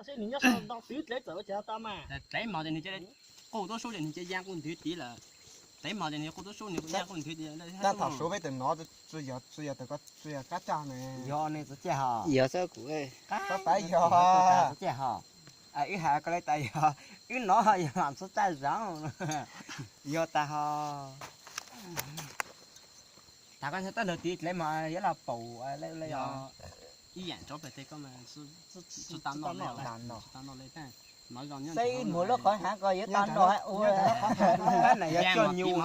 Dlev mos ces nws cia li quj tub sub ces nws cia li ya quj nthwv tid lawm. Dlev mos ces nws quj tub sub nws quj ya quj nthwv tid. Tab thaum suav peb tawm no tsis yog kab tsaj ne. Yog ne txawj ciaj hos. Yog xwb kuv. Txawj ciaj hos. Wb hais ko le tas yog wb nov yog lam txhua txaj zaum. Yog tas hos. Tas koj ntshe tab lawg tid dlev mos yuav los paum le yog. Ib yam rau pem tej koj mas tsis tau noj le, tsis tau noj le. Saib ib muag lub qhov hav ko yuav tau noj ua. Tab na yog coj nyuj.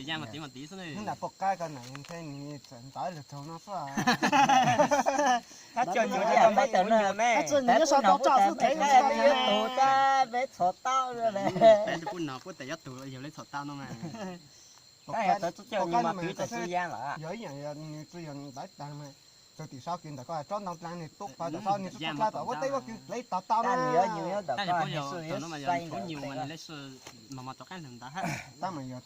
Ya mas tiv mas tiv xwb ne. Hnub nram poj qaib ko na ntshe nws txawm ntawd lawm tsaug no xwb. Tab coj nyuj li peb tawm no ne. Tab nws yuav sau tau tso xwb tes yuav tug tab peb txhos tau le. Peb pub no pub tes yuav tug yog le txhos tau no mas. Tab yog txawm txoj coj nyuj mas twv tawm xwb ya lawm. Yog ib yam nws tsis yog ntawd tag mas txog tim sau kiag ntawm koj tsob ntoo dlaa nws tub pawg tom sau nws tub dlaa tom ua teb ua kiag dlev tau tau na. Tab sis puab yog thaum no mas yog tub nyuj mas nws le sib mos mos rov qab ntawd hab. Tab mas yog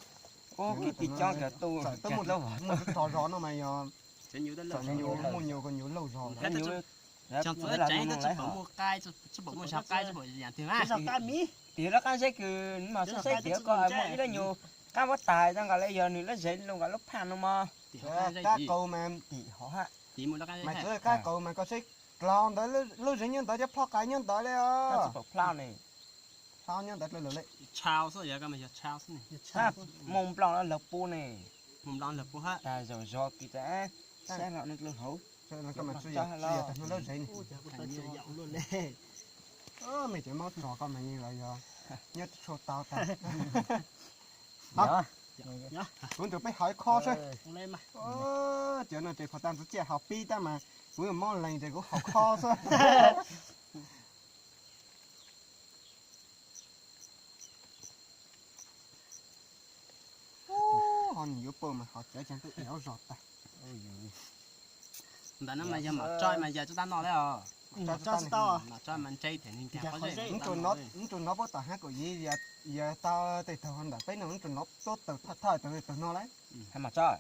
ua kib kib coob kawg tu txawm tub muaj tub rog zog no mas yog txawm nyuj muaj nyuj ko nyuj lauj zog. Tsev tsis pom muaj qaib, tsis pom muaj zog qaib, tsis pom yam twg mas. Tig lub qab zeb kws mos sib seb tias koj muaj ib lub nyuj qab muab tais zoo nkaus li yog nws lub zev zoo nkaus lub phaj no mog. Qab qau mas tim hov hab. Mas txawv qab qau mas koj seb dlau ntawd lub zev nyob ntawd thiab plob qais nyob ntawd li os. Tsis pom plhaub ne. Plhaub nyob ntawd dlawb lawm le. Tshau xwb yog ko mas yog tshau xwb ne. Mus nplooj lawv pub ne. Mus nplooj lawv pub hab. Tas zaum zog kis tas saib hlo nws dlawb hauv. Koj mas tsis yog tag nyob lub zev ne. Mej cov mob tso koj mas yeej los yog nyob tsis tshua tau tag. Kuv nrug peb haus ib khob seb. Cov no ces phom tag ntxuav ciaj haus pib tab mas kuv yuav mob lees ces kuv haus khob xwb. Ho nws yuav pab mas ho cov cag tuaj iav zog tag. Ntawm no mas yog mom tsoj mas yog tsis tau noj li os. Mom tsoj mas ntse thiab nws nkag qhov zeb. Nub rau no puab tom hab kaum yim yog tau tej tug ntawm peb no nub rau no tuab tawm thawj tawm tug no lawm. Hab mom tsoj.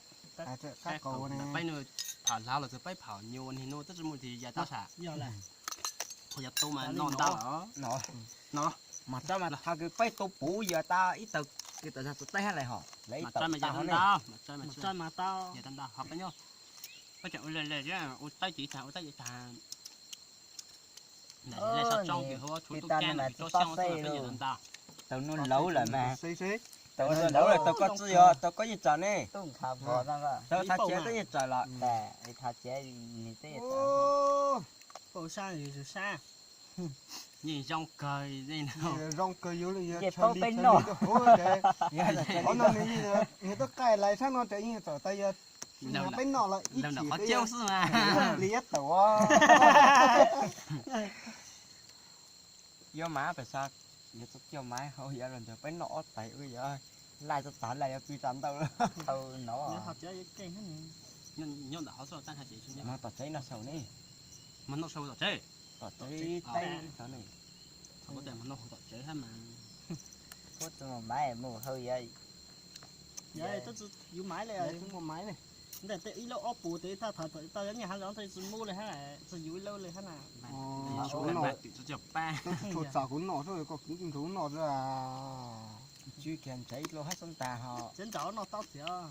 Qab qau ne. Peb nus phom hlav los txawg peb phom nyuj ua niag nub twb tsis muaj tig ya tab sam. Qhov yog tu mas noj ntau. No, mom tsoj mas thaum kws peb tu puv yog tau ib tawm kws tawm zog txawv teb hab lawm hos. Mom tsoj mas yog tau ntau, mom tsoj mas tau ntau hos peb nyob. Peb tseem ua le le ua tawb tiv tag ua tawb tiv tag. Ntawm le sab tsoob kws hu ua tshuav tub kab ntawm kws tsob xyoob xwb mas peb nyiam tau ntau. Tau nub laub lawm mas. Tau nub laub lawm tau koj tsi yog tau koj yeej tsaws ne. Tau thav tsev koj yeej tsaws los. Yeej zoo kawg, zoo kawg yus li yog tshaw li tshaw li rau huv. Qhov no nws yeej, nws twb qaij lais sab no ces yeej txawm tas yog peb noj los ib chim qhov cauj xwb mas li yab tawm. Yuav mas pes xav yuav txoj cauj mas hauv yog los nrog peb noj ob tais ua yog laj txog tag laj yuav pw tsaus ntuj. Nyob ntawm qhov xwb tab hais tias mas tom tsev no saum ne. Mas noj saum tom tsev. Tom tsev teb xwb ne. Thaum koj tias mas noj hauv tom tsev hab mas. Puab tsis muaj maiv mus hauj yog. Yog twb tsis yuav maiv li, tsis muaj maiv li. Ntawm tej ib lub ob puas tes thaj thawm tau nyiaj hav zoov tej tsis muaj li hab, tsis yuav ib lub li hab na. Tsuas txav kuv noj xwb, koj kuv nrug noj xwb. Tsw kiag ntsev dlua hab xwb ntag ho. Tsev nraud noj taub txiav.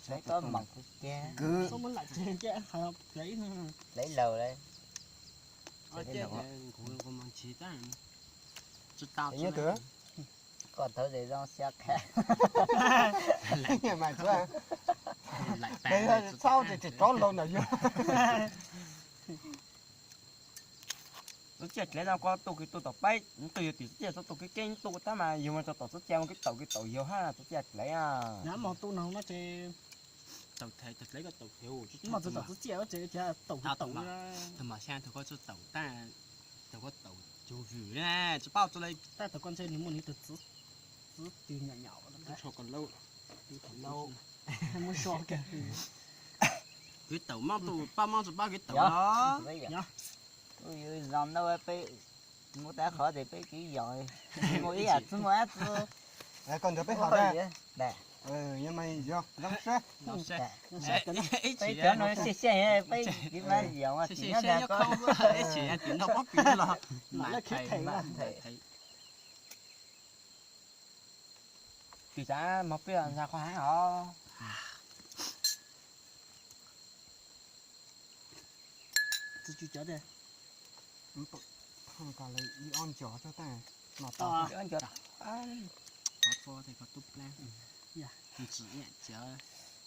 Tsev koj mom kuv kiag. Kws. Lawv laus li. Koj thaum tes zoo xia qha. Txhob tes tseem rov laug ntawm yug. Txob ciaj dlev no koj tu kws tu tom peb, tug yug tim txob ciaj txhob tu keb keb tu tab mas yug mas tso tom txob ciaj mus keb taum keb taum yug hab txob ciaj dlev. Nab mos tu no no ces taum dlev koj taum dlev, mos txog tom txob ciaj ces taum taum. Tag mas xyab tug koj txhob taum tag, tug koj taum cug vwm na, tsis paub txog li. Tab tom koj ntshe nws muaj nws tug txwv twg nyom nyom. Tub tsho koj laub, tub tsho laub. Muab so kiag. Kwv taum mob tu pab mob tsis paub kwv taum los. Yog. Zoo no peb mus tas qhov tias peb kwv yog mus ib yam txwj mus ab txwj. Koj nrog peb haus na. Yog mas yog, zoo siab. Peb cov no xyej xyej, peb tsis mas yog tim no dag ko. Ib tsis tim no pob kws los mam them, mam them. Tsis xav mog, peb ntxhais qhov heev os. Tsis cov tiag. Ib ob ncov tso tej no tau. Ib ob ncov. Qhov txo tej ko tub plab. Ntsim ib cov.